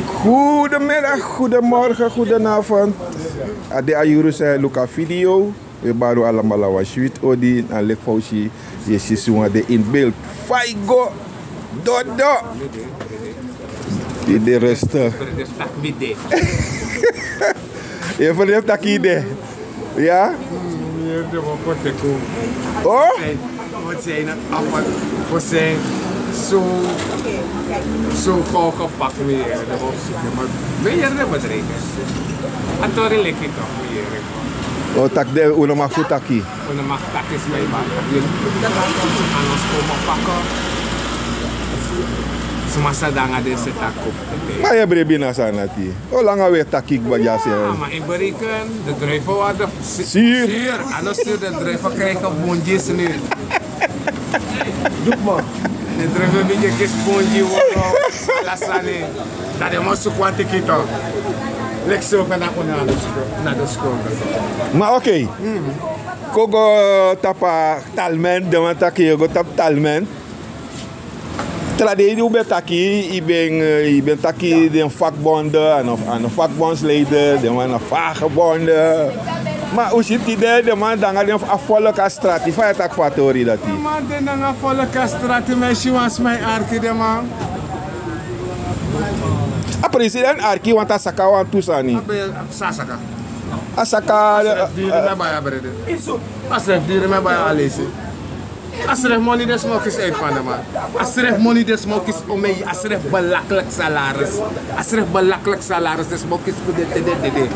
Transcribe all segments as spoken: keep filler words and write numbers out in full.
Goedemiddag, goedemorgen, goedenavond. A de a yuru san e luku a video. We bari un alamala wan switi odi, na leki fa un si, yu e si sowan de in beeld. Fa yu go? Dodo. Yu de rustig. Yu e ferdefi taki yu de. Ya? Mi yere den man kon teki un. Oh? Fu san, fu san, so, so kon kon paki mi yere den man. Mi yere den man dreigen. A tori leki tok, mi yere. O taki den, un no mag fu taki. Un no mag taki sma e bari. A no sma o paki. Sma sa de nanga den seti a kopu. Ma yu e bribi na sani dati. O langa we taki kba dya seri. Ah, maar in bereken, de druiven worden zuur. Zuur. Anders stuur de druiven krijgen bondjes nu. De druiven bigin kisi bondje worden. Ala sani. Dan den man suku wan tiki tok. Leki so kan na kon na de skol. Na de skol. Ma oké. Kon go tapu a talmen, den man taki yu go tapu talmen. Tra dei di un ben taki, yu ben, eh, yu ben taki den vakbonden, a no, a no vakbondsleider, den man na vakbonden. Ma un si tide, den man de nanga den a volk a strati, fa yu e taki fu a tori dati? Den man de nanga a volk a strati, ma yu si wan sma e arki den man. A president arki, want a saka wantu sani. A ben, a saka. A saka, a srefi diri mi e bai a brede. A srefi diri mi e bai a leisi. A srefi moni den sma o kisi uit van den man. A srefi moni den sma o kisi omei, a srefi belachelijk salaris. A srefi belachelijk salaris den sma o kisi fu den te den dede.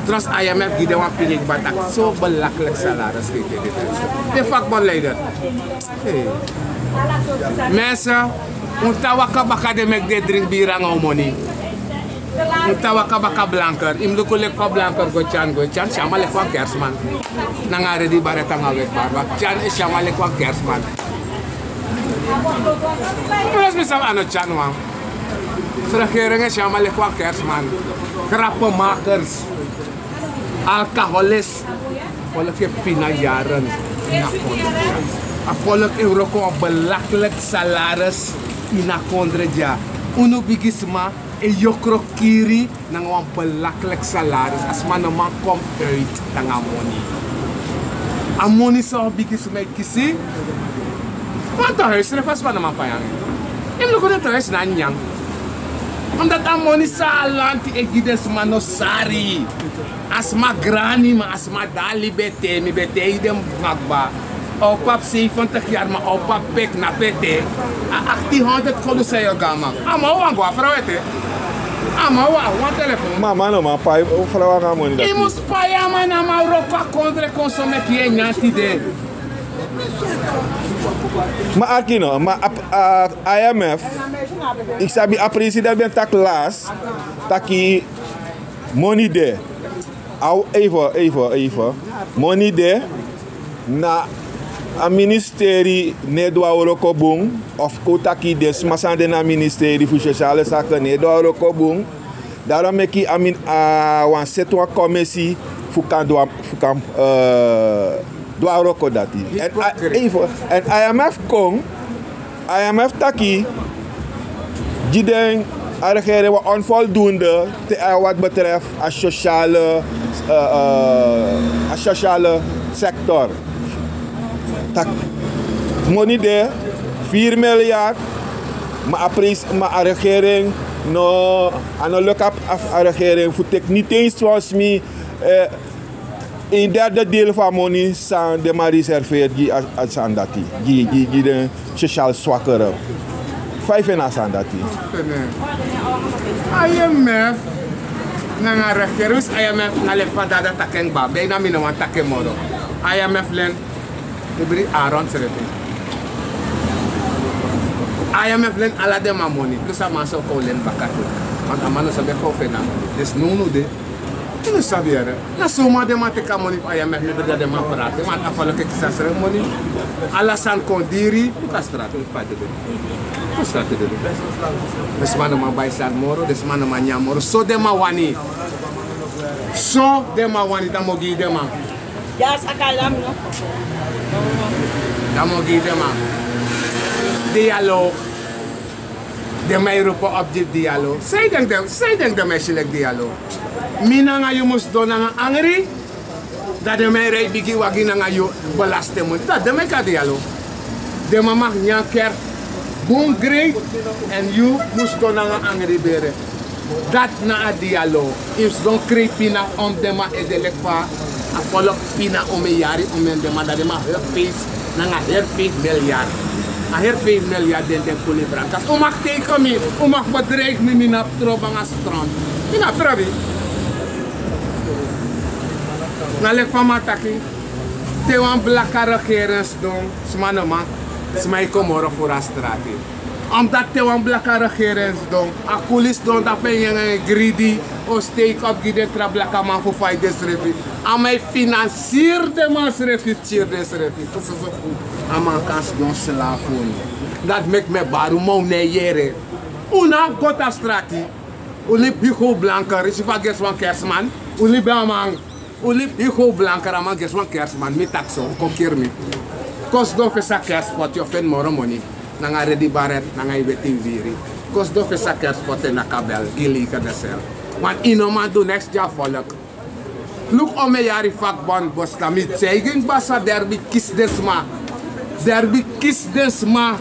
Trouwens, I M F gi den wan pigik batak, so belachelijk salaris gi den dede. Den vakbondleider. Hey. Mensen, un tan waka baka den meki den dringi bira nanga un moni. Un tan waka baka blanker. Yu mus luku leki fa blanker go tyari, go tyari, tyari sama leki wan kerstman. Nanga redi bareta nanga weti barba. Tyari sama leki wan kerstman. Plus mi sabi a no tyari wan. Regering e sama leki wan kerstman. Grappenmakers. Alcoholist. Volk e pina yaren. A volk e wroko wan belachelijk salaris ini a kondre dya. Unu bigisma e yokro kiri nanga wan belachelijk salaris. A sma no man kom uit nanga a moni. A moni san wan bigisma e kisi. Want a huis srefi a sma no man pai nanga en. Yu mus luku den tehuis na nyan. Omdat a moni san a lanti e gi den sma no sari. A sma grani, ma a sma dati libi ete, mi ben taigi den kaba. A o p'pa zeventig yari, ma a o p'pa pe knapu ete. A achttien honderd kolu san yu o go nanga. A man o wani go a frow ete. A man o wani wan telefon. Ma a man no man pai frow nanga a moni dati. Yu mus pai a man, na a man wroko a kondre kon so meki yu e nyan tide. Ma arki no, ma a, a, I M F, yu sabi a president ben taki last, taki moni de. Aw, even, even, even. Moni de, na a ministeri no e du a wroko bun, of kon taki den sma san de na a ministeri fu sociale zaken no e du a wroko bun. Daarom meki a min, a wan seti wan komisi fu kan du a, fu kan, eh, du a wroko dati. En a, even, en I M F kon, I M F taki, gi den a regering wan onvoldoende te, eh, wat betreft a sociale, eh, eh, a sociale sector. Taki moni de, vier miljard, ma a prijs, ma a regering no, a no leki a, a regering fu teki niti eens wan smi, eh, een derde deel fu a moni san den man reserveer gi a, a sani dati, gi, gi, gi den sociaal zwakkere. Fa yu feni a sani dati? I M F nanga regering, I M F na leki fa dada taki en kba, bijna mi no wani taki en moro. I M F len, ibri Aaron srefi. I M F len ala den man moni, plus a man so kon len baka tu. Want a man no sabi fa o feni a moni. Dus nownow de, yu no sabi yere. Na so man den man teki a moni fu I M F, mi bigin den man prati. Want a folo ke kisi a srefi moni. Ala sani kon diri, luku a strati, fa dede. Luku a strati dede. Den sma no man bai sani moro, den sma no man nyan moro. So den man wani. So den man wani, dan mi o gi den man. Ya, saka lam, no? Dan mi o gi den man. Dialoog. Den man e ropo op gi dialo. San yu denki den man e si leki dialo? Mi nanga yu mus sidon nanga angri. Dan den man e rei bigi wagi nanga yu belasting moni. Dan den man e kon na dialo. Den man mag nyan kerst bun great. Èn yu mus sidon nanga angri bere. Dati na a dialo. Yu mus sidon krei pina om den man ede leki fa a folku pina omen yari omen den man, dan den man heri feisi nanga heri feifi milyard. A heri feifi milyard den den kuli brankas. Un mag teken mi, un mag bedreig mi, mi no abi trobi nanga stront. Mi no abi trobi. Na leki fa mi taki, te wan blaka regering sidon, sma no man, sma e kon moro furu a strati. Omdat te wan blaka regering sidon, a kuli sidon tapu en yu nanga en gridi o steiki op gi den tra blakaman fu fai densrefi. A man e finansiri den man srefi, fu tyeri densrefi. Fu soso fu a man kan sidon slafu. Dati meki mi e bari un, ma un no e yere. Un no abi goti na strati. Un libi bigi how blanker, yu si fa a gersi wan kerstman. Un libi a man. Un libi bigi how blanker, a man gersi wan kerstman, mi taki so, un kon kiri mi. Kon sidon fesi a kerstpot, yu o feni moro moni. Nanga redi baret, nanga yu weti wiri. Kon sidon fesi a kerstpot na kabel, gi leker den sel. Want yu no man du neks gi a folku. Luku omen yari vakbond bestaan, mi zeigi en kba san den abi kisi den sma. Den abi kisi den sma.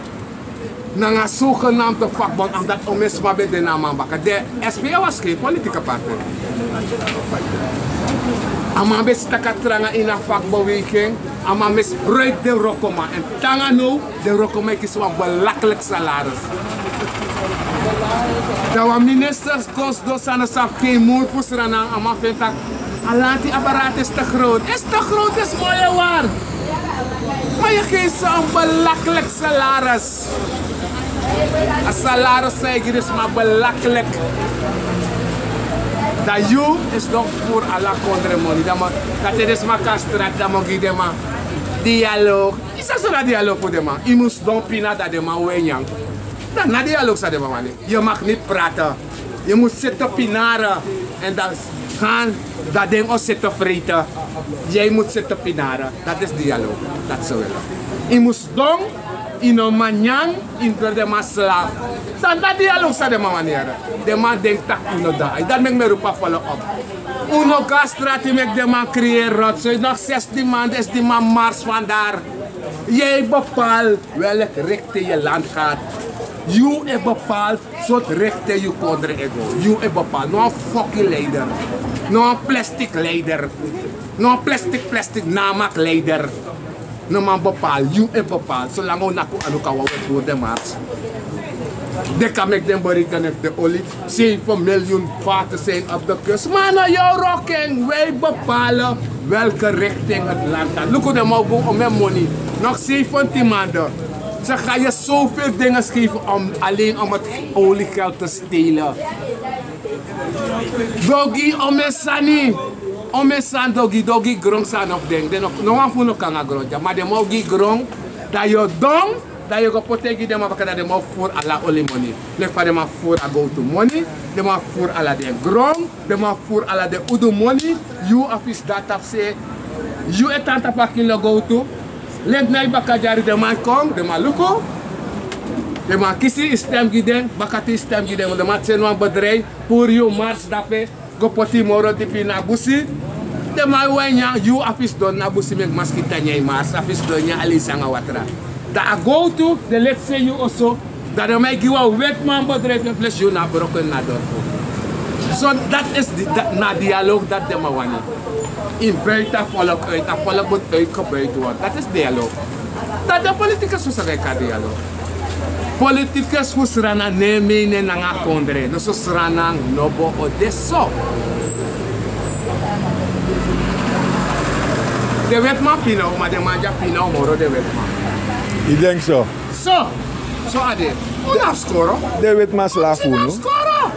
Nanga zogenaamde vakbond, omdat omen sma ben de na a man baka. De S P A was geen politieke partij. A man ben staka tranga ini a vakbeweging. A man misbruik den wrokoma. Èn te nanga now, den wrokoma e kisi wan belachelijk salaris. Dan wan minister kon sidon, san no sabi geen moer fu Sranan, a man feni taki a lanti apparaat is te groot. Is te groot, is mooi en waar. Maar je geeft ze een belachelijk salaris. A salaris san yu gi den sma belachelijk. Dan yu e sidon furu ala kondre moni. Dan mi, dan te den sma kon na strati, dan mi o gi den man dialoog. Yu sabi san na dialoog fu den man? Yu mus sidon pina dan den man wei nyan. Dan na dialoog san den man wani. Je mag niet praten. Je moet zitten pinaren. En dan gaan, dan den o zitten vreten. Jij moet zitten pinaren. Dat is dialoog. Dat ze willen. Yu mus sidon, yu no man nyan, yu mus doro den man slafu. Dan na dialoog san den man wani yere. Den man denki taki un no de. Dati meki mi e roepi a folku op. Un no go na strati meki den man creëer rotzooi. Nog zestien maanden is die man mars vandaar. Jij bepaalt welke richting je land gaat. Yu e bepaal sortu richting yu kondre e go. Yu e bepaal. No wan fucking leider. No wan plastic leider. No wan plastic, plastic namakleider. No man bepaal. Yu e bepaal. Solanga un naki un anu, kan wan wet voer den mars. Den kan meki den berekening fu den oli. Zeven miljoen vaten zijn op de kust. Maar na yu wroko, wij bepalen welke richting het land gaat. Luku, den man o go omen moni. Nog zeventien maanden. Ze gaan je zoveel dingen geven om, alleen om het oliegeld te stelen. Den o gi yu omen sani. Omen sani den o gi yu, den o gi yu gron sani of den. Den no, no wan fu unu no kan nanga gron dya. Ma den man o gi yu gron. Dan yu o don. Dan yu o go poti en gi den man baka, dan den man o furu ala olimoni. Leki fa den man furu a gowtu moni, den man furu ala den gron, den man furu ala den udu moni. Yu abi fu sidon na tapu se, yu e tan tapu a kilo gowtu. Leki na yu baka dyari den man kon, den man luku. Den man kisi, yu stem gi den, baka tu yu stem gi den, den man seni wan bedrijf, puru yu mars dape. Go poti yu moro dipi na busi. Den man e wai nyan, yu abi fu sidon na busi meki maskita nyan yu mars, abi fu sidon nyan aleisi nanga watra. Dan a gowtu, den leti se yu oso, dan den man e gi wan wetiman bedrijf en plesi, yu no abi wroko ini a dorpu. So dat is di, dat, na dialoog dati den man wani. In buiten a volk uit, a volk moet uitgebuit worden. Dat is dialoog. Dan den politicus fu Sranan e kon na dialoog. Politicus fu Sranan no e mene nanga kondre. No, so Sranan no bo o de so. Den wetiman pina un, ma den man dya pina un moro den wetiman. Yu denki so? So, so a de. Un no abi skoro. Den wetiman slafu unu. Un no abi skoro.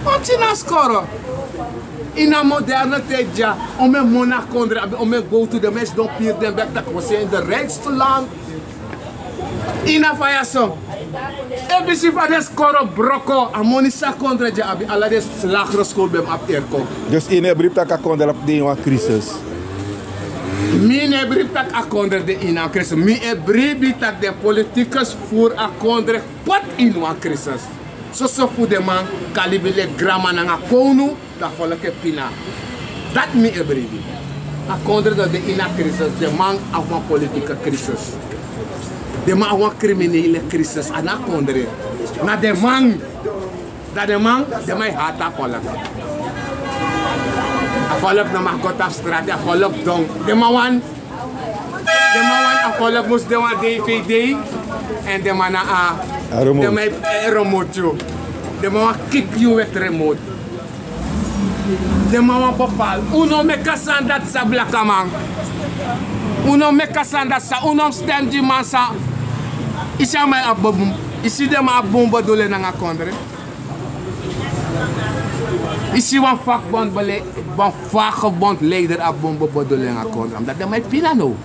Wan tin na skoro. Ini a moderne tijd dya, omen moni a kondre abi, omen gowtu, den man e sidon piri den bek taki we zijn de rijkste land. Ini a faya so. Efu yu si fa den skoro broko, a moni san kondre dya abi, ala den lagere school ben abi airco. Dus ini a brief taki a kondre abi de ini wan crisis. Mi no e bribi tak' a kondre de ini a krisis. Mi e bribi tak' den politikus furu a kondre poti ini wan krisis. Soso fu den man kan libi leki granman nanga kownu, dan a folku e pina. Dati mi e bribi. A kondre no de ini a krisis. Den man abi wan politike krisis. Den man abi wan kriminele krisis. A no a kondre. Na den man. Dan den man, den man e hati a folku. A folku no man go tapu strati, a folku don. Den man wani, den man wani a folku mus de wan dei fu dei. Èn den man na a, den man e, e remote yu. Den man wani kiki yu weti remote. Den man wani bepali. Un no meki a sani dati, sa blakaman. Un no meki a sani dati, sa un no mus stem gi man sa. Isi a man abi bun, isi den man abi bun bedoeling nanga kondre. Isi wan vakbond bele, wan vakbond leider abi bun bedoeling nanga kondre. Dati den man e pina now.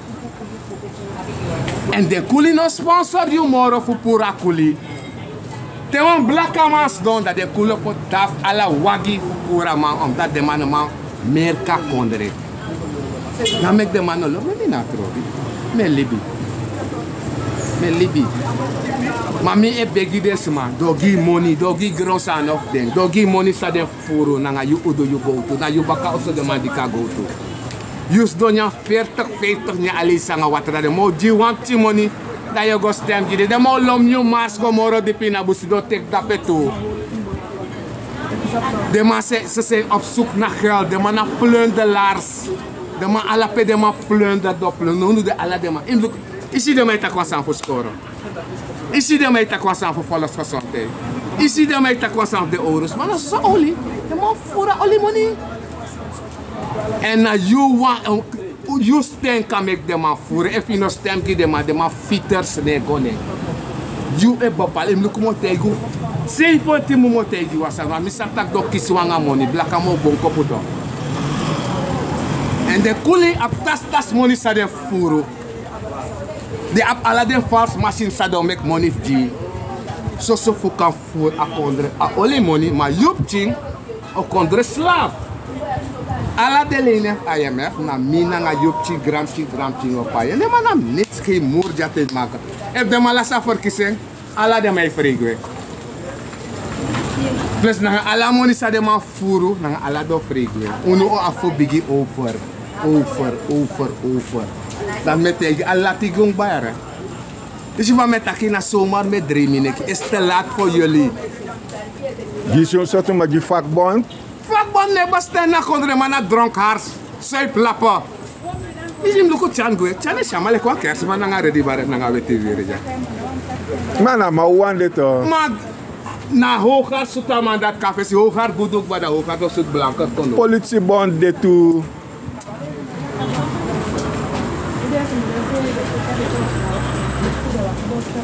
Èn den kuli no sponsor yu moro fu puru a kuli. Te wan blakaman sidon, dan den kuli o poti tafu ala wagi fu puru a man, omdat den man no man merki a kondre. Na meki den man no lobi mi, na trobi. Mi e libi. Mi e libi. Ma mi e begi den sma, den o gi yu moni, den o gi yu gron san a no fu den, den o gi yu moni san den fufuru, nanga yu udu, yu gowtu, na yu baka oso den man diki a gowtu. Yu sidon nyan fertig, vijftig nyan aleisi nanga watra, den man o gi yu wan pikin moni, dan yu o go stem gi den. Den man o lon yu mars go moro dipi na busi, den o teki dape tu. Den man se, se, se op zoek na geld, den man na plunderaars. Den man ala pe den man plunder, den o plunder, unu de ala den man. Yu mus luku, yu si den man e taki wan sani fu skoro. Yu si den man e taki wan sani fu volksgezondheid. Yu si den man e taki wan sani fu den owru sma, ma na soso oli. Den man o fufuru a oli moni. Èn na yu wan, yu stem kan meki den man fufuru. Efu yu no stem gi den man, den man fiters no e go nen. Yu e bepali, yu mus luku, mi o taigi yu. Seibi tin mun mi o taigi yu wan sani, ma mi sabi tak' den o kisi wan nanga moni, blakaman o bon kopu don. Èn den kuli abi tasi tasi moni san den fufuru. Den abi ala den falsi masin san den o meki moni fu gi yu. Soso fu kan fufuru a kondre, a oli moni, ma yu pikin o kondre slafu. Ala den leinen fu I M F na mi nanga yu pikin, granpikin, granpikin o pai. Èn den man na mi nitsi, gen muru dya te maka. Efu den man lasi a ferkisi en, ala den man e frei gwe. Plus nanga ala moni san den man fufuru, nanga ala den o frei gwe. Unu o abi fu bigin over, over, over, over. Dan mi e taigi ala Tigong baya. Yu si fa mi e taki, na zomaar mi e drei mi neki. Is te laat voor jullie. Gi soso tu, ma gi vakbond. Vakbond no e bestaan na kondre, den man na dronkaards, zuiplappen. Yu si mi luku Tyan gwe, Tyan e si a man leki wan kerstman nanga redi baret nanga weti wiri dya. Ma na man wawan de tu. Ma na hoogaard sutu a man dati kan fesi, hoogaard gudu kba, dan hoogaard o sutu blanker kono. Politiebond de tu.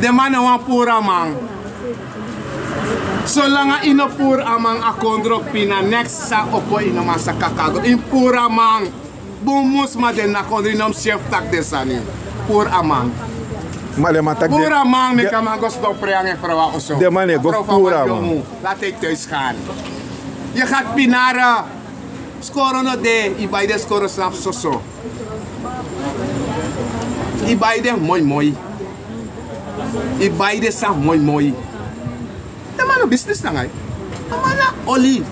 Den man no wani puru a man. Solanga yu no puru a man, a kondre o pina, neks san opo, yu no man sa kaka go. Yu mus puru a man. Bun, mus man de na kondre, yu no mus si en fu taki den sani. Puru a man. Ma den man taki den, puru a man, meki a man go sidon prei nanga en frow a oso. Den man e go puru a man. Laat hij thuis gaan. Yu gaat pinara. Skoro no de, yu bai den skoro sani fu soso. Yu bai den moi moi. Yu bai den sani moi moi. Den man no bisnis nanga yu. A man na oli.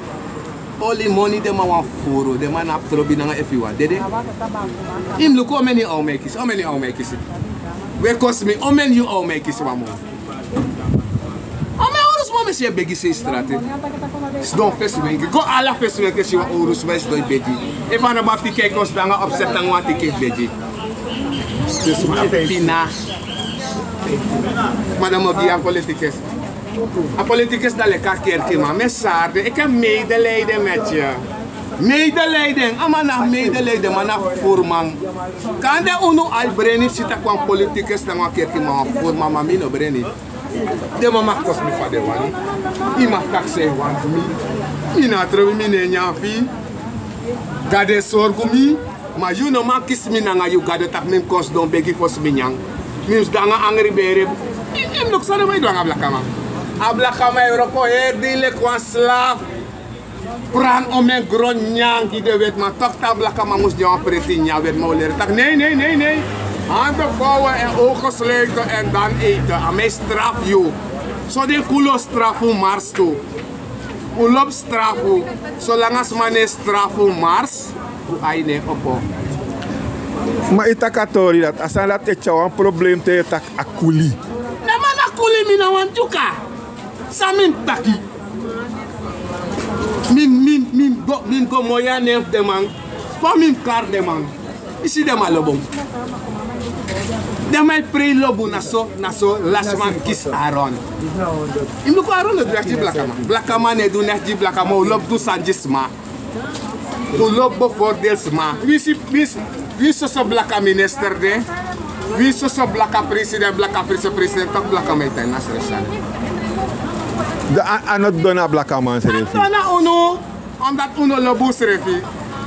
Oli moni den man wani fufuru. Den man no abi trobi nanga efu yu wani dede. Yu mus luku omeni yu own man e kisi, omeni yu own man e kisi. We kosi mi, omeni yu own man e kisi wan mun. Omeni owru sma mi e si e begi sei strati. Sidon fesi wenki. Go ala fesi wenki, si wan owru sma e sidon e begi. Efu a no abi tiki, e kon sidon nanga opset nanga wan tiki e begi. Pina. Ma dan mi o gi yu a politikus. A politikus na leki a kerkiman. Mi e sari den, ik heb medelijden met je. Medelijden, a man na medelijden, man na fufuruman. Kande unu al breni fu si tak' wan politikus nanga wan kerkiman wan fufuruman, ma mi no breni. Den man mag kosi mi fa den wani. Yu mag taki san yu wani fu mi. Mi no e trobi, mi no e nyan fu yu. Gado e sorgu mi. Ma yu no man kisi mi nanga yu gado tak' mi mus kon sidon begi fosi mi nyan. Mi mus de nanga angri bere. Yu, yu mus luku san den man e du nanga blakaman. A blakaman e wroko heri dei leki wan slaaf. Pran omen gron nyan gi den wetman. Tok' tak' blakaman mus nyan wan preti nyan, wetman o leri tak' nei, nei, nei, nei. Handen vouwen en ogen sluiten en dan eten. A mi e strafu yu. So den kulu o strafu mars tu. Un lobi strafu. Solanga sma no e strafu mars, un ai no e opo. Ma yu taki a tori dati, a sani dati e tyari wan problem te yu e taki a kuli. Den man na kuli, mi na wan dyuka. San mi mus taki? Mi, mi, mi go, mi go moi a nen fu den man. Fa mi mus kari den man? Yu si den man lobi un. Den man e prei lobi un, na so, na so lasi man kisi Aaron. Yu mus luku Aaron no du neks gi blakaman. Blakaman no e du neks gi blakaman, un lobi du sani gi sma. Un lobi bevordeel sma. Winsi, winsi, winsi soso blaka minister de. Winsi soso blaka president, blaka vicepresident, tok' blakaman e tan ini a srefi sani. Dan a, a no didon na blakaman srefi. A didon na unu. Omdat un no lobi unsrefi.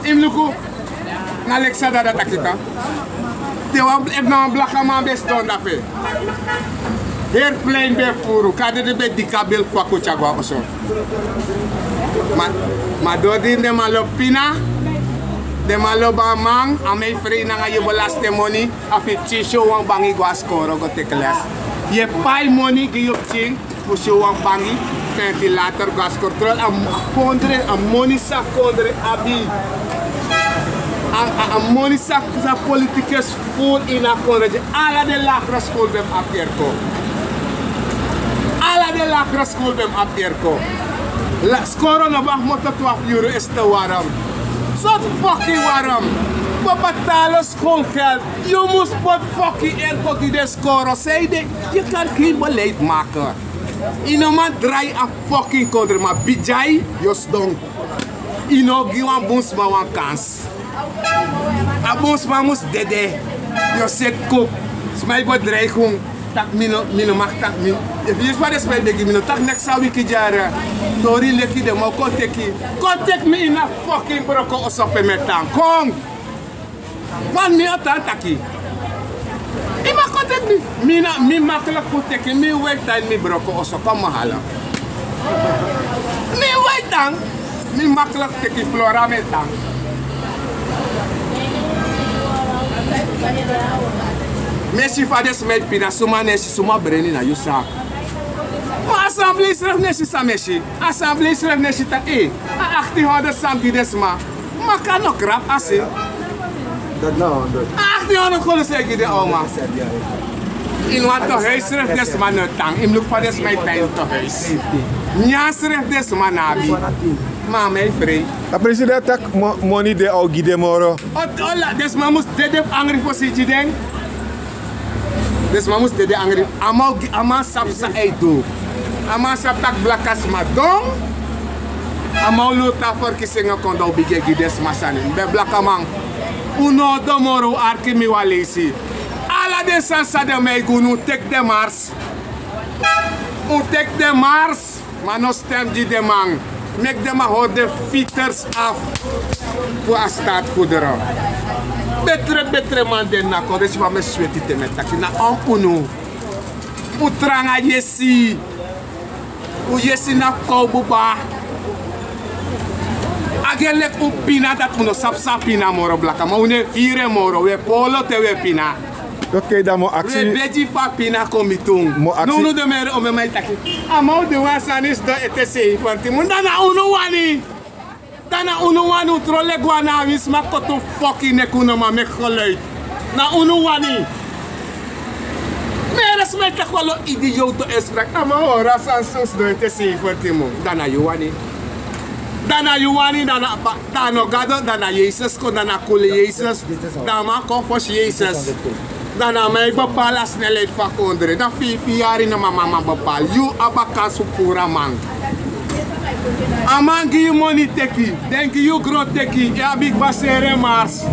Yu mus luku, na leki san dada taki tan. Te wan, efu na wan blakaman ben sidon dape, heri plein ben furu, kande den ben diki a bil kwaku tyari go na oso. Ma, ma dori di den man lobi pina, den man lobi a man, a man e frei nanga yu belastingmoni, a fu yu pikin si wan bangi go na skoro go teki les. Yu e pai moni gi yu pikin, fu si wan bangi, ventilator, gas control, a m-, a kondre, a moni san kondre abi. A, a, a moni san, san politikus furu ini a kondre. Ala den lagere skul ben abi airco. Ala den lagere skul ben abi airco. La, skoro no ben abi moto twafu yuru, esi te warm. Sortu fucking warm. Bo betalen schoolgeld. Yu mus poti fucking airco gi den skoro. Sanede, yu kan geen beleid maken. Yu no man drai a fucking kondre, ma bigi, yu o sidon. Yu no gi wan bun sma wan kans. A bun sma mus dede. Yu o seti kuku. Sma e bedreig unu. Tak' mi no, mi no mag taki mi. Efu yu si fa den sma e begi, mi no taki neks a wiki dyari. Tori leki den man o kon teki. Kon teki mi ini a fucking broko oso pe mi e tan. Kon! Wan mi o tan taki. Yu mag kon teki mi. Mi na, mi makkelijk fu teki, mi wei tan ini mi broko oso, kon mi hala. Mi wei tan. Mi makkelijk fu teki, Flora mi e tan. Mi e si fa den sma e pina, suma no e si, suma breni na yu saki. Ma assemblee srefi no e si san mi e si. Assemblee srefi no e si taki, eh, a achttien honderd san gi den sma. Maka no krap asi. Dat na honderd. Achttien honderd gulden san yu gi den oma. Ini wan tehuis srefi den sma no e tan. Yu mus luku fa den sma e tan ini tehuis. Nyan srefi den sma no abi. Ma a man e frei. A president taki mo-, moni de, a o gi den moro. Ola, den sma mus dede fu angri fosi yu gi den. Den sma mus dede angri. A man o gi, a man sabi san a e du. A man sabi taki blaka sma don. A man o lutu a verkiezingen kon, dan un bigin e gi den sma sani. Mi ben, blakaman, un no o don moro, un arki mi wan leisi. Ala den sani san den man e gi unu, un teki den mars. Un teki den mars. Ma no stem gi den man. Meki den man hori den fiters afu fu a staatgoederen. Betre, betre man de na kon, den si fa mi e sweti te mi e taki, na om unu. Un tranga yesi. Un yesi na fu kon buba. A gi en leki un pina dati, un no sabi san a pina moro, blakaman. Un no e firi en moro, un e polo te un e pina. Oké, dan mi o aksi. We begi fu a pina kon miti unu. Mi o aksi. Now, now den moro omeni man e taki, a man o du wan sani sidon ete sei fu wantimun. Dan na unu wani. Dan na unu wani, un tron leki wan na a winsi, ma koti un fucking neki, un no man meki geluid. Na unu wani. Moro sma e taki wan lo idiote uitspraak. A man o hori a sani sidon ete sei fu wantimun. Dan na yu wani. Dan na yu wani, dan na ba-, dan no Gado, dan na Yesus kon, dan na kuli Yesus. Dan a man kon fosi Yesus. Dan na a man e bepaal a snelheid fu a kondre. Dan feifi yari no man, man, man bepaal. Yu abi a kans fu puru a man. A man gi yu moni teki. Den gi yu gron teki. Yu abi kba seri en mars.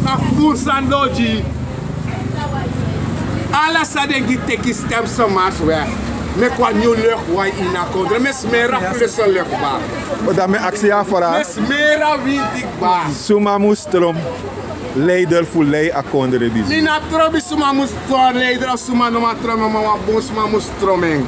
Na fu puru sani doti. Ala san den gi teki, stem semars weg. Meki wan nyun lucht wai ini a kondre. Mi e smeri a frisse lucht kba. Dan mi e aksi yu a vraag. Mi e smeri a winti kba. Suma mus tron leider fu lei a kondre disi? Mi no trobi suma mus tron leider of suma no man tron, ma wan bun sma mus tron en.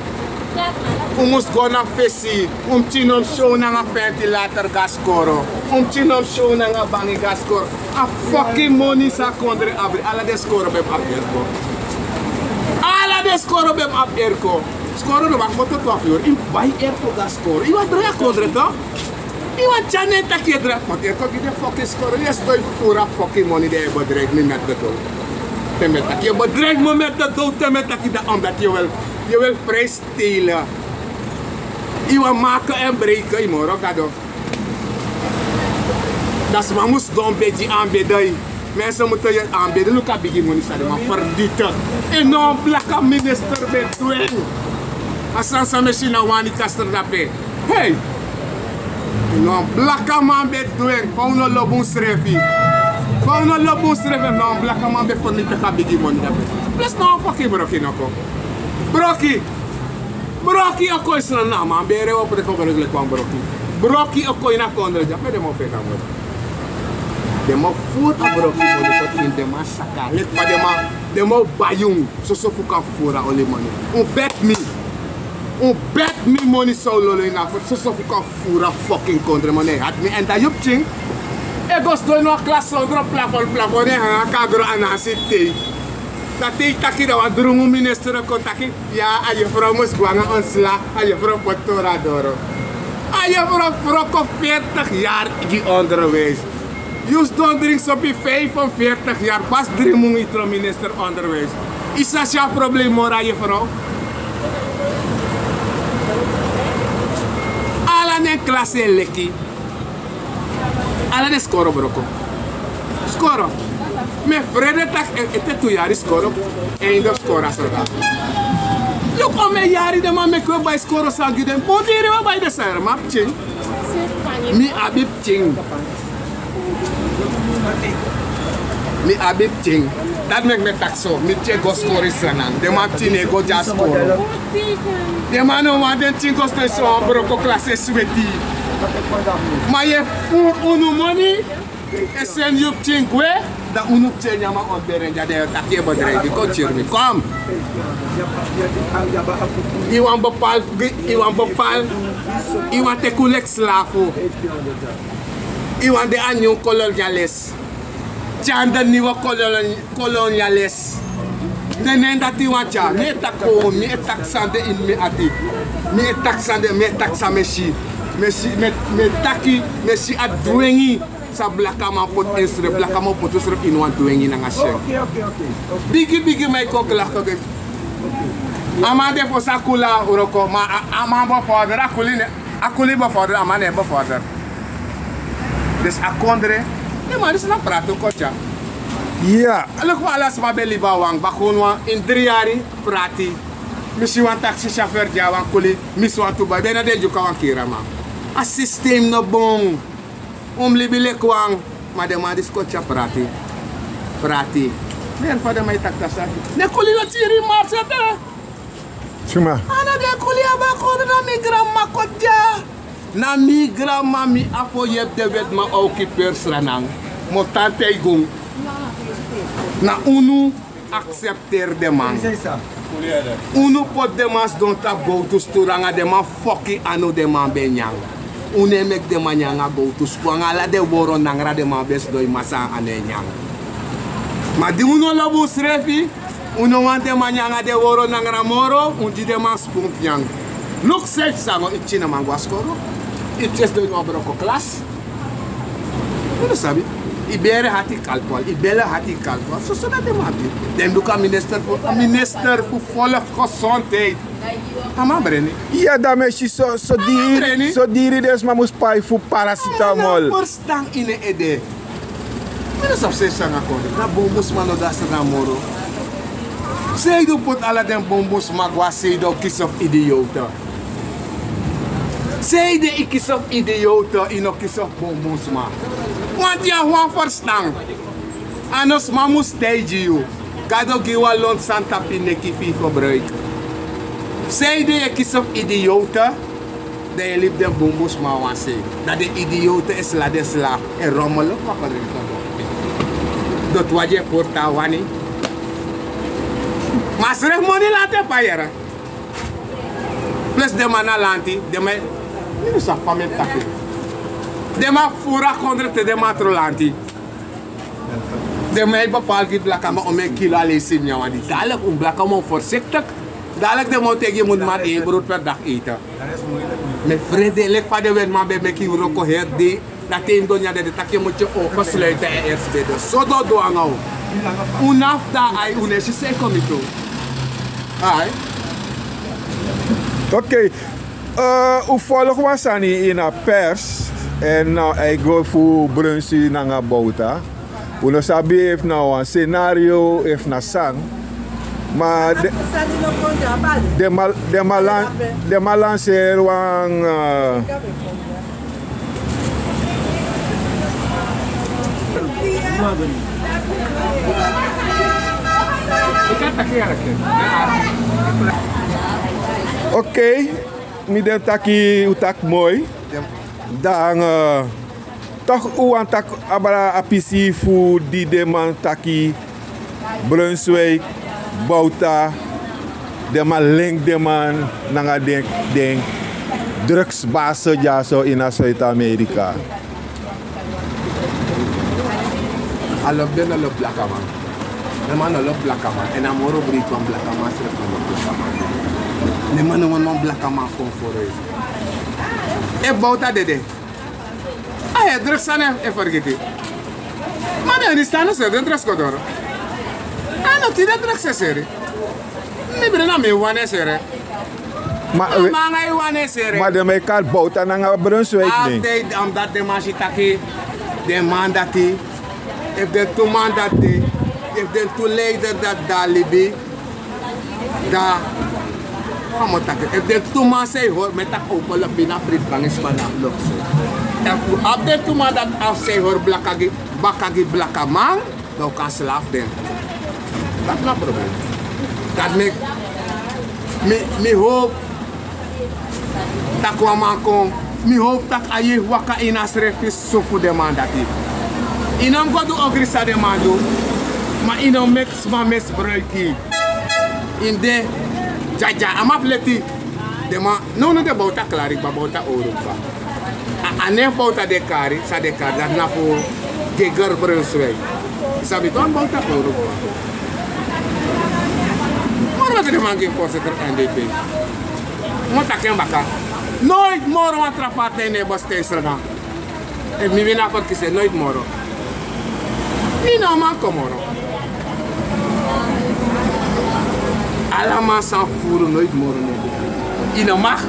Un mus go na fesi, un pikin no mus show nanga ventilator go na skoro. Un pikin no mus show nanga bangi go na skoro. A fucking moni san a kondre abri, ala den skoro ben abi airco. Ala den skoro ben abi airco. Skoro no waka moto twaalf uur, yu bai airco go na skoro. Yu wani drai a kondre toch? Yu wani tyari nen taki yu e drai, want airco gi den fucking skoro. Yu e sidon fu furu a fucking moni, dan yu e bedreig mi met de dood. Te mi e taki yu e bedreig mi met de dood, te mi e taki dat omdat yu wil, yu wil prijs stelen. Yu wani maken en breken, yu moro gado. Dan sma mus sidon begi, aanbidden. Mensen moeten je aanbidden, luku a bigi moni san den man vernietig. En no blaka minister ben dwing. A sani san mi e si na Wani Castro dape. Hey! No blakaman ben dwing, fa un no lobi unsrefi. Fa un no lobi unsrefi, no blakaman ben vernietig a bigi moni dape. Plus no fucking broki no kon. Broki! Broki o kon ini Sranan, a man bere o preko broki leki wan broki. Broki o kon ini a kondre dya, pe den man o feti a moni. Den man o furu a broki moni, so tin den man saka. Leki fa den man, den man o bai un, soso fu kan furu a oli moni. Un bet mi. Un bet mi moni san o lolo ini a furu, soso fu kan furu a fucking kondre moni. Hati mi en dan yu pikin e go sidon ini wan klas sondro plafon, plafon e hanga kagro anansi tei. Dan te yu taki dan wan drungu minister o kon taki. Ya, a yefrow mus go nanga ontslag, a yefrow poti tori na doro. A yefrow wroko veertig jaar gi onderwijs. Yu sidon dringi sopi vijfenveertig jaar, pas dri mun yu tron minister onderwijs. Yu sa si a problem moro a yefrow? Ala den klasi e leki. Ala den skoro wroko. Skoro. Mi e frede taki e, ete tu yari skoro. Einde fu skoro a sraka. Luku omeni yari den man meki wi e bai skoro sani gi den. Bun diri wi e bai den sani, ma pikin. Mi abi pikin. Mi abi pikin. Dati meki mi e taki so. Mi pikin e go skoro ini Sranan. Den man pikin e go dya skoro. Den man no wani den pikin go sidon ini so wan wroko klasi e sweti. Ma yu e furu unu moni, e seni yu pikin gwe, dan unu pikin e nyan a ontberen dya, dan yu o taki yu e bedreig mi, kon kiri mi, kon. Yu wani bepaal, yu wani bepaal, yu wani teki un leki slafu. Yu wani de a nyun kolonialis. Tyari den niwe kolon-, kolonialis. Den nen dati yu wani tyari. Mi e taki, mi e taki san de ini mi ati. Mi e taki san de, mi e taki san mi e si. Mi e si, mi e, mi e taki, mi e si a dwengi. San blakaman poti ensrefi, blakaman poti ensrefi ini wan dwengi nanga syen. Bigi, bigi man e kon klaki. A man de fosi a kuli a wroko, ma a, a man bevorder, a kuli ne, a kuli bevorder, a man no e bevorder. Dus a kondre, den man disi na prati un kon tyari. Ya. Luku fa ala sma ben libi a wan, baka unu wan ini dri yari prati. Mi si wan taxi chauffeur di a wan kuli, mi si wan tu bai, ben na den Dyuka wan kiri a man. A systeem no bun. Un mus libi leki wan, ma den man disi kon tyari prati. Prati. Nen fa den man e taki a sani. Den kuli no tiri marse te. Suma. A no den kuli a bakonu, na mi granmama kon dya. Na mi granmama, mi abi fu yepi den wetiman a occuperi Sranan. Mi o tan taigi un. Na unu aksepteri den man. Unu poti den man sidon tapu gowtu sturu nanga den man foki anu den man ben nyan. Unu e meki den man nyan nanga gowtu spoon nanga ala den woro nangra den man ben sidon ini masaa anu e nyan. Ma di un no lobi unsrefi, un no wani den man nyan nanga den woro nangra moro, un gi den man spoon fu nyan. Luku seefi san go, yu pikin no man go na skoro. Yu pikin e sidon ini wan wroko klasi. Yu no sabi. Yu bere hati kalpol, yu bere hati kalpol. Soso dati den man abi. Den luku a minister fu, a minister fu volksgezondheid. A man breni. Ya, dan mi e si so, so diri, so diri den sma mus pai fu paracetamol. Yu no e ferstan ini ede. Mi no sabi san a kondre. Na bunbun sma no de na Sranan moro. Sanede un poti ala den bunbun sma go na se, den o kisi fu idiote. Sanede yu kisi fu idiote, yu no kisi fu bunbun sma. Want yu abi wan ferstan. A no sma mus taigi yu. Gado gi yu wan lontu sani tapu yu neki fu yu gebruik. Sanede yu e kisi fu idiote. Dan yu e libi den bunbun sma na wan se. Dan den idiote e sla den sla, e rommel. Doti wagi e puru te a wani. Ma a srefi moni lanti e pai yere. Plus den man na lanti, den man, mi no sabi fa mi e taki. Den man furu a kondre te den man tron lanti. Den man e bepaal gi blakaman omeni kilo a leisi nyanyan. Dati un blakaman o voorzichtig. Dati den man o taigi yu mus mari één brood per dag eten. Mi e frede leki fa den wetiman ben meki yu wroko heri dei. Na te yu mus go nyan dede taki yu mus tyari opo sluiten en eerst bede. So den o du nanga un. Un no abi dati, ai, un no e si san e kon mi tu. Ai. Ok. Eh, un folg wan sani ini a pers. Èn, eh, a e go fu Brunswijk nanga Bouta. Un no sabi efu na wan scenario efu na san. Ma de-, den man, den man lan-, den man lanseri wan, eh, Ok, mi denki taki un taki moi. Dan, eh, toch un wani taki abra a pisi fu di den man taki Brunswijk, Bouta, den man link den man nanga den, den drugsbasis dyaso ini a Zuid-Amerika. A lobi den no lobi blakaman. Den man no lobi blakaman. Èn a moro breiti wan blakaman srefi no lobi blakaman. Den man no wani wan blakaman kon vooruit. Efu Bouta dede, a heri drugs sani e fergiti. Ma den di sani seri den drugs go doro. A no tin den drugs e seri. Mi bren na mi wan e seri. Ma, eh, manga e wan e seri. Ma den man e kari Bouta nanga Brunswijk nen. Altijd omdat den man si taki den man dati, efu den tu man dati, efu den tu leider dati de na libi, dan a mu taki, efu den tu man san e hori, mi e taki openlijk, mi na fridi bangi sma na luksu. Efu un abi den tu man dati san e hori blaka gi, baka gi blakaman, dan un kan slafu den. Dati na problem. Dati meki mi, mi howpu taki wan man kon, mi howpu taki a yeye waka ini a srefi so fu den man dati. Yu no mus go du ogri san den man du, ma yu no meki sma misbruiki yu. Yu mus de dya dya, a man fu leti. Den man, no, no, den Bouta klari kba, Bouta owru kba. A, a nen fu Bouta den kari, san den kari, dati na fu Geger Brunswijk. Yu sabi tu, a Bouta owru kba. Moro meki den man gi voorzitter N D P. Mi o taki en baka. Noiti moro wan tra partij no e bestaat in Sranan. Efu mi win a verkiezing, noiti moro. Mi no man kon moro. Ala man san furu, noiti moro no e du. Yu no mag.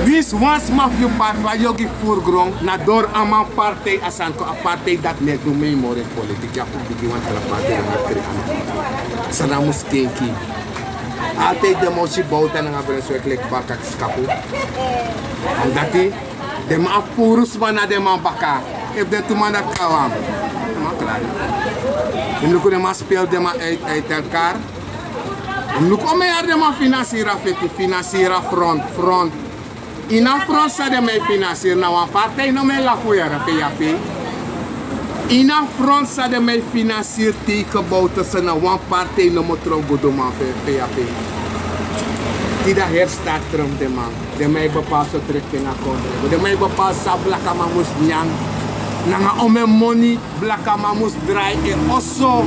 Winsi wan sma fu yu partij, yu o gi furu gron, na doro a man partij a sani kon, a partij dati no e du mei moro ini politiki, yu abi fu bigin wan tra partij, yu no man kri a man. Sranan mus kenki. Altijd den man o si Bouta nanga Brunswijk leki baka skapu. Dati den man abi furu sma na den man baka. Efu den tu man dati kon na wan, den man klari. Yu mus luku den man spel den man uit, uit elkaar. Yu mus luku omeni yari den man finansiri a feti, finansiri a front, front. Ini a front san den man e finansiri, na wan partij no man e lafu yere, P A P. Ini a front san den man e finansiri, tegenbouwtussen, na wan partij no man tron guduman fu P A P. Tide a heri start tron den man. Den man e bepaal sortu richting a kondre. Den man e bepaal san blakaman mus nyan. Nanga omeni moni blakaman mus drai en oso.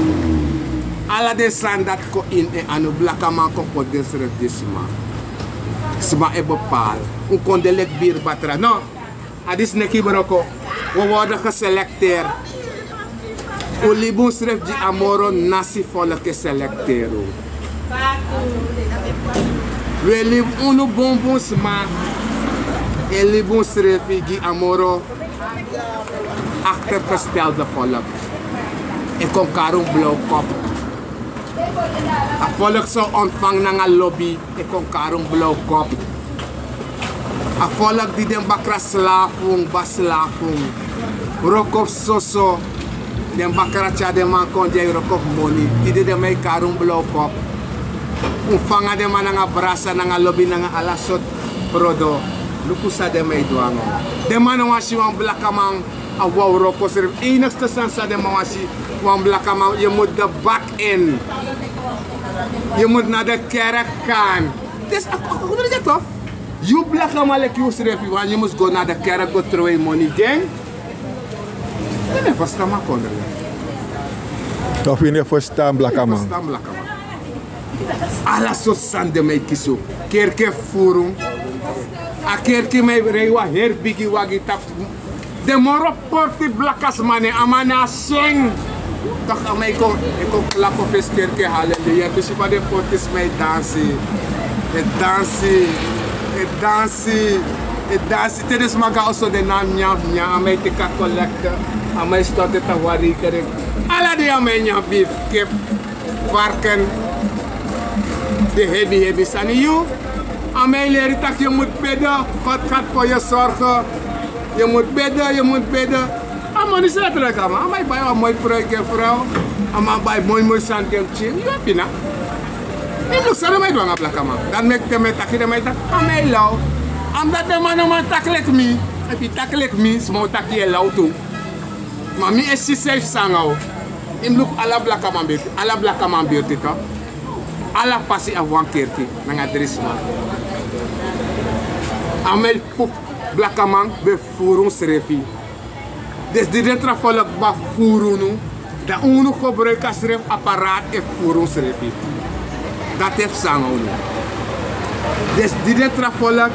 Ala den sani dati kon ini en anu, blakaman kon poti densrefi gi sma. Sma e bepaal. Un kon de leki Birbatra. No. A disi neki broko. Un o worden geselecteerd. Un libi unsrefi gi a moro nasi folku e selecteer unu. Un e libi unu bunbun sma. E libi unsrefi gi a moro achtergestelde volk. E kon kari un blauw kop. A volk san un ontvangi nanga lobi, e kon kari un blauw kop. A volk di den bakra slafu un, kba slafu un. Wroko fu soso, den bakra tyari den man kon dya e wroko fu moni. Tide den man e kari un blauw kop. Un fanga den man nanga brasa, nanga lobi, nanga ala sortu brodo. Luku san den man e du nanga un. Den man no wani si wan blakaman a wan wroko srefi. Enigste sani san den man wani si, wan blakaman, yu mus de bak in. Yu mus na de kerk gaan. Dus a kondre de toch? Yu blakaman leki yu srefi wan yu mus go na de kerk go trowe yu moni gi en. Den e ferstan mi a kondre. Toch yu no e ferstan blakaman. Ala sortu sani den mi e kisi. Kerki e fufuru. A kerki mi e rei wan heri bigi wagi tapu. Den moro porti blakasma ne a man na a sing. Toch a man e kon e kon klap fu fesi kerki e haleluya e kisi fa den portisma e dansi. E dansi. E dansi. E dansi te den sma go a oso den na a nyan nyan a man e teki a kolekte. A man e stoti en tapu wan reikeri. Ala dei a man e nyan bif kip. Varken. Den hebi hebi sani yu. A man e leri tak' yu mus bede. Godi gadi fo yu sorge. Yu mus bede yu mus bede. A moni san e trek a man a man e bai wan moi proi gi en frow. A man bai moi moi sani gi en pikin yu e pina. Yu mus sani a man e du nanga blakaman dati meki den man e taki den man e taki a man e law. A mus dati den man no man taki leki mi. Efu yu taki leki mi sma o taki yu e law tu. Ma mi e si san e psa nanga unu. Yu mus luku ala blakaman birti ala blakaman birti to. Ala pasi abi wan kerki nanga dri sma. A man e fu blakaman ben fufuru unsrefi. Dus di den tra folok kba fufuru unu dan unu gebruiki a srefi aparati e fufuru unsrefi. Dati e psa nanga unu. Dus di den tra folok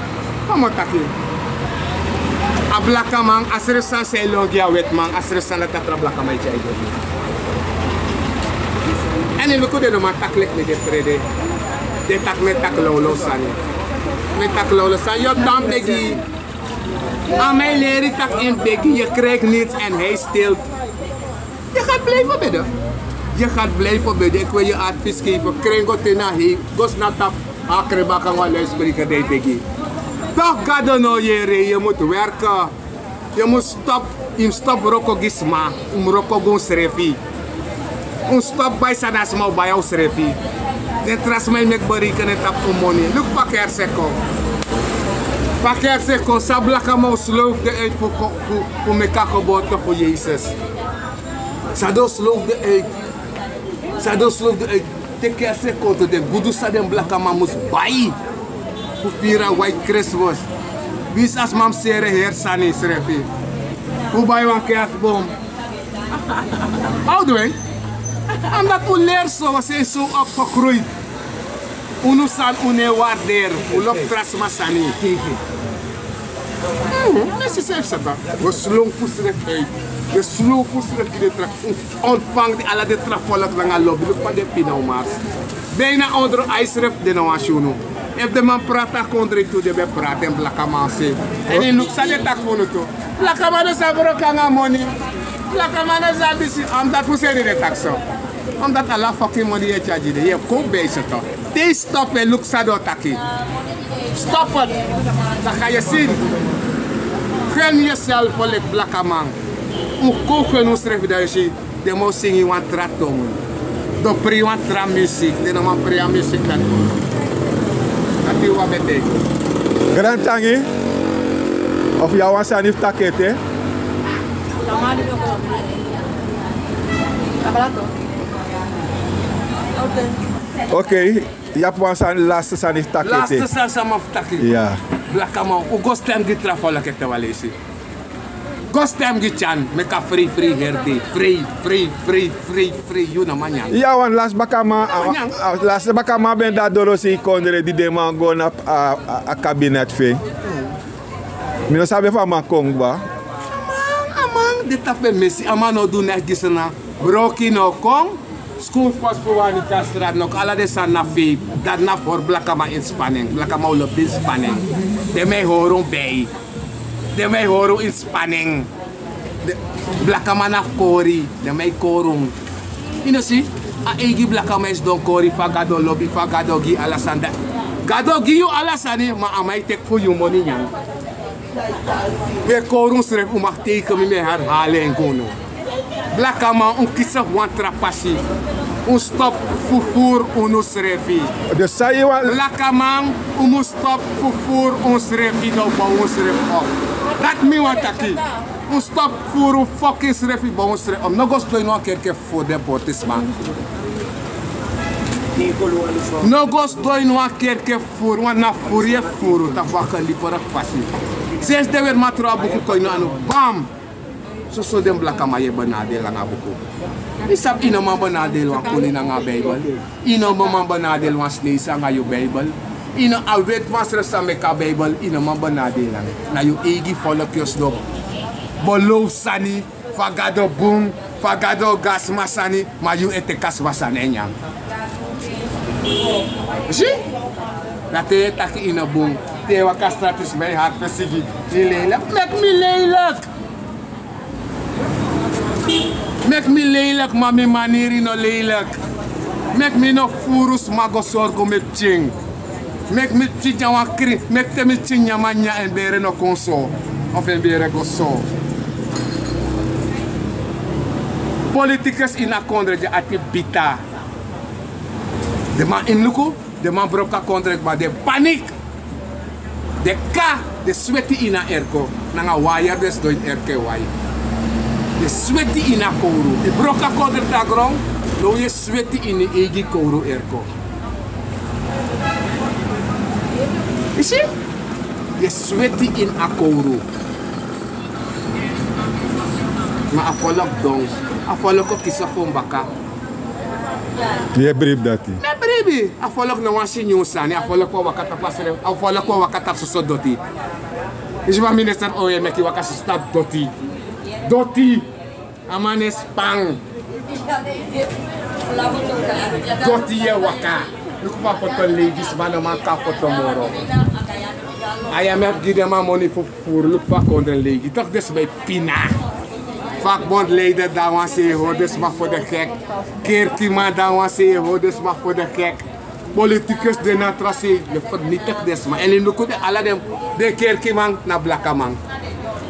fa mi o taki. A blakaman a srefi sani san e lon gi a wetiman a srefi sani dati a tra blakaman e tyai gi unu. Èn yu luku den no man taki leki mi de frede. Den taki mi e taki lawlaw sani. Mi e taki lawlaw sani yu o tan begi. A man e leri tak' en begi yu krijgi niti èn hei stil. Yu gati blei fu bede. Yu gati blei fu bede ekwei yu ati fiskei fu kren go te na hei go sna tapu. A krebaka wan luispreker den e begi. Tok' gado no yere yu mus werke. Yu mus stop. Yu mus stop wroko gi sma. Un mus wroko gi unsrefi. Un stop bai san na sma o bai a unsrefi. Den tra sma e meki bereikeni en tapu un moni luku fa kersi e kon. Fa kersi e kon san blakaman o slowfu den uit fu meki a geboorte fu yesus. San den o slowfu den uit. San den o slowfu den uit. Te kersi e kon tu den gudu san den blakaman mus bai fu firi a waiti krismus. Winsi a sma mus seri en heri sani srefi. Fu bai wan kersbom. How do we? Omdat un leri so we sen so opgegroeid. Unu sani un no e warderi un lobi tra sma sani. Nesi srefi sata we slow fu srefi uit. We slow fu srefi gi den tra un ontvangi ala den tra folok nanga lobi luku fa den pina un mars. Bijna ondro ai srefi den no wani si unu. Efu den man prati a kondre tu den ben prati en blakaman se. Èn yu luku san den taki fu unu tu. Blakaman no sabi wroko nanga moni. Blakaman no sabi disi. Omdati fu seni den taki so. Omdati ala fokin moni yu e tyari gi den yu e kon beisoto. Te yu stop e luku san den o taki. Stop eti. Daka yu e si. Gen yu e selfi o leki blakaman. Un kon gen unsrefi dan yu e si. Den man o singi wan tra tongu. Den o prei wan tra misik den no man prei a misik dati. Dati wan bete. Grantangi. Of yu abi wan sani fu taki ete? Okei. Yu abi wan sani lasti sani fu taki ete? Lasti sani san mi abi fu taki. Blakaman un go stem gi tra folok ete wan leisi. Go stem gi tyan meki a frei frei heri dei. Frei frei frei frei frei yu no man nyan. Yu a wan lasi bakaman. Lasi bakaman ben de a doro sei kondre di den man go na a kabinet fu en. Mi no sabi efu a man kon kba. A man de tapu en mesi a man no du neks gi sona. Broki no kon. Skun fosi fu wani tyari strati no kon ala den sani na fei. Dati na fu hori blakaman ini spaning blakaman o lobi ini spaning. Den mi e hori un bei. Den mi e hori un ini spaning. Blakaman na fu kori. Den mi e kori un. Yu no si a eigi blakaman e sidon kori fa gado lobi fa gado gi yu ala sani dati. Gado gi yu ala sani ma a man e teki fu yu moni nyan. Un e kori unsrefi un maki teike mi mi e hari hali en gi unu. Blakaman un kisi fu wan tra pasi. Un stop fu furu unu srefi. Blakaman un mus stop fu furu unsrefi dan un bow unsrefi op. Dati mi wani taki. Un stop fu furu fokin srefi bow unsrefi op no go sidon ini wan kerki e fufuru den portisma. No go sidon ini wan kerki e fufuru, wan na fufuru yu e fufuru tapu wan kaliberiki fasi. Sensi den wetiman tron a buku kon ini anu, bam! Soso den blakaman yu e benadeli nanga a buku. Yu sabi yu no man benadeli wan koni nanga a Bijbel. Yu no man benadeli wan sneisi nanga yu Bijbel. Yu no, a wetiman srefi sa meki a Bijbel, yu no man benadeli nanga. Na yu eigi folku yu o sidon belofu sani, fa Gado bun, fa Gado gi a sma sani, ma yu e teki a sma sani e nyan. Si? Na te yu e taki yu no bun, te yu waka strati sma e hati fu sigi, yu lelijk. Meki mi lelijk. Meki mi lelijk, ma mi maniri no lelijk. Meki mi no fufuru sma go sorgu mi pikin. Meki mi pikin nyan wan krin, meki te mi pikin nyan, ma nyan en bere no kon so. Of en bere go so. Politikus ini a kondre di ati bita. Den man ini luku, den man broko a kondre, ma den panik. Den ka, den sweti ini a erko. Nanga waya den sidon ini erko e wai. Den sweti ini a kowru. Yu broko a kondre na gron, now yu e sweti ini yu eigi kowru erko. Yu si? Yu e sweti ini a kowru. Ma a folku don, a folku o kisi fu en baka. Yu e bribi dati. Mi e bribi. A folku no wani si nyun sani, a folku o waka tapu a srefi, a folku o waka tapu soso doti. Yu si fa minister O E meki waka soso tapu doti. Doti. A man e span. Doti yu e waka. Luku fa a foto lei, disi man no man kon a foto moro. A I M F gi den man moni fu fufuru, luku fa a kondre lei. Toch den sma e pina. Vakbondleider, dan wan sei hori den sma voor de gek. Kerkiman, dan wan sei hori den sma voor de gek. Politicus, den na tra sei, den vernietig den sma. En yu luku den ala den, den kerkiman na blakaman.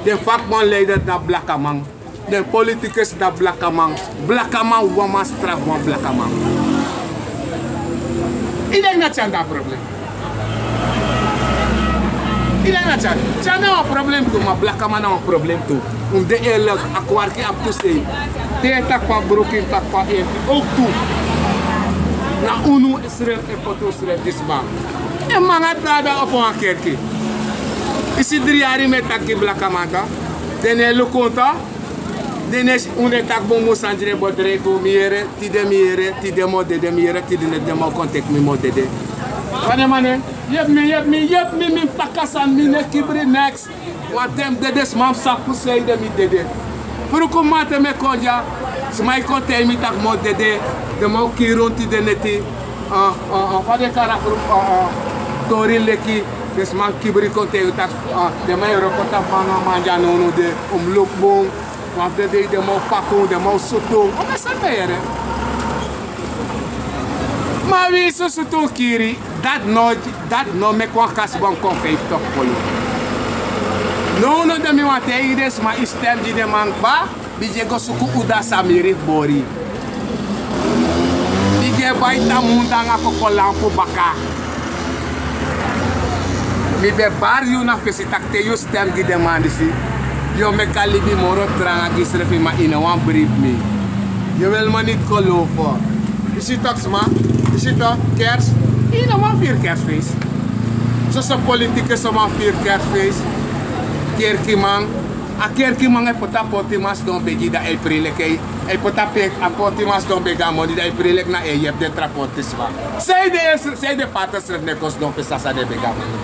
Den vakbondleider na blakaman. Den politicus na blakaman. Blakaman wawan man straf wan blakaman. Yu denki na Tyana na a problem? Yu denki na Tyana? Tyana na wan problem tu, ma blakaman na wan problem tu. Un de eerlijk, a kwarki abi tu sei. Te yu e taki fu a bruku, yu e taki fu a erki ook tu. Na unu srefi e poti unsrefi disi man. En mi nanga Dada opo wan kerki. Yu si dri yari mi e taki blakaman, den no e luku un tu. Den no e si, un e taki bun, bun sani, den e bedreig un, mi yere, tide mi yere, tide mi o dede, mi yere, tide den man o kon teki mi, mi o dede. Fa den man e, yepi mi, yepi mi, yepi mi, mi paka sani, mi no e kibri neks. Wan ten mi dede, sma mus sabi fu sanede mi dede. Fruku mamanten mi e kon dya, sma e kon taigi mi taki mi o dede, den man o kiri un tide neti. Ah, ah, ah, fa den e kari a fruku, ah, ah, tori leki, den sma kibri kon taigi un taki, ah, den man e wroko tapu anga a man dya nownow de, un mus luku bun. Wan fu den dei den man o paki un, den man o sutu un. Wan sani mi e yere. Ma winsi un sutu un kiri, dati no, dati no meki wan kasibon kon feifi toki kolu. Nownow de mi wani taigi den sma, yu stem gi den man kba, bigin e go suku uda san mi riti bori. Bigin e bai tamunda anga kokolanpu baka. Mi ben bari yu na fesi taki te yu stem gi den man disi, yu o meki a libi moro tranga gi yusrefi, ma yu no wani bribi mi. Yu wil mi niti gelofu. Yu si toch sma, yu si toch kerst, yu no man firi kerstfeest. Soso politikus o man firi kerstfeest. Kerkiman, a kerkiman e poti a potiman sidon begi, dan a e priliki, a e poti a pe, a potiman sidon begi a moni, dan a e priliki na en yepi den tra potisma. Sanede, sanede pater srefi no e kon sidon fesi san den begi a moni.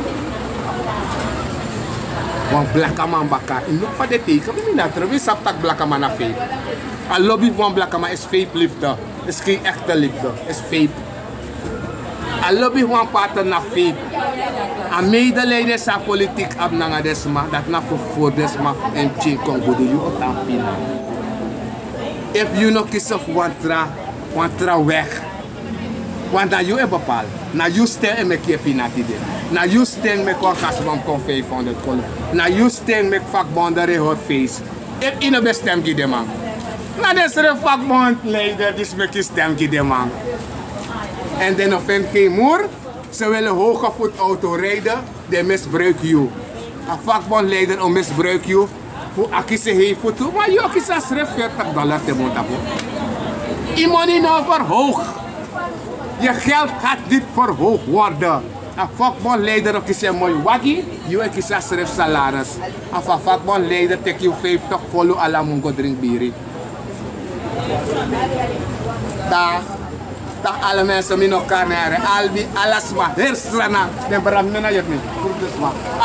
Wan blakaman baka, yu luku fa den teiken mi, mi na tron, mi sabi taki blakaman na fake. A lobi fu wan blakaman is fake liefde, is geen echte liefde, is fake. A lobi fu wan pater na fake. A medelijden san a politiek abi nanga den sma, dati na fu fufuru den sma fu den pikin kon gudu, yu o tan pina. Efu yu no kisi fu wan tra, wan tra weg. Want na yu e bepaal. Na yu stem e meki yu e pina tide. Na yu stem meki wan kasibon kon vijfhonderd kolu. Na yu stem meki vakbondenrecht hori feest. Efu yu no ben stem gi den man, na den srefi vakbondleider disi meki yu stem gi den man. En den no feni geen moer, ze willen hoge voet auto rijden, den misbruik yu. A vakbondleider o misbruik yu, fu a kisi hei futu, ma yu o kisi a srefi veertig dollar te mun tapu. Yu moni no verhoog. Je geld gaat niet verhoogd worden. A vakbondleider o kisi en moi wagi, yu e kisi a sref salaris. A vakbondleider teki yu vijftig kolu ala mun go drink biri. Dag. Dag ala mensen, mi no kan nere. Albi, ala sma, heri Sranan. Den brada mi no na yere mi.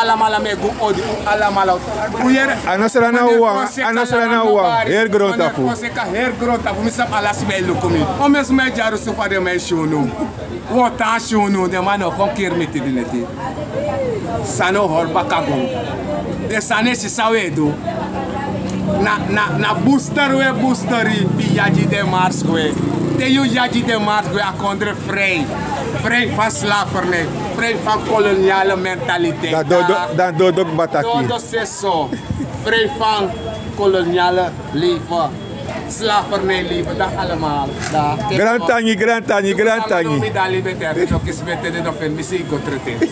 Alamala mi e go odi, alamala. Un yere? A no Sranan wawan, a no Sranan wawan. Heri grontapu. Heri grontapu, mi sabi ala sma e luku mi. O mi sma e dyarusu fa den mi e si unu. Un o tan si unu, den man no kon kiri mi tide neti. San no hori baka go. Den sani e si san un e du. Na, na, na booster un e booster yu, yu yagi den mars gwe. Te yu yagi den mars gwe, a kondre vrij. Vrij van slavernij. Vrij van koloniale mentaliteit. Dan dodo, dan dodo bataki. Dodo seso. Vrij van koloniale leven. Slavernij leven. Dag allemaal. Dag. Grantangi, grantangi, grantangi. Mi dali beter, no kisi beter, no fen, mi si go trete.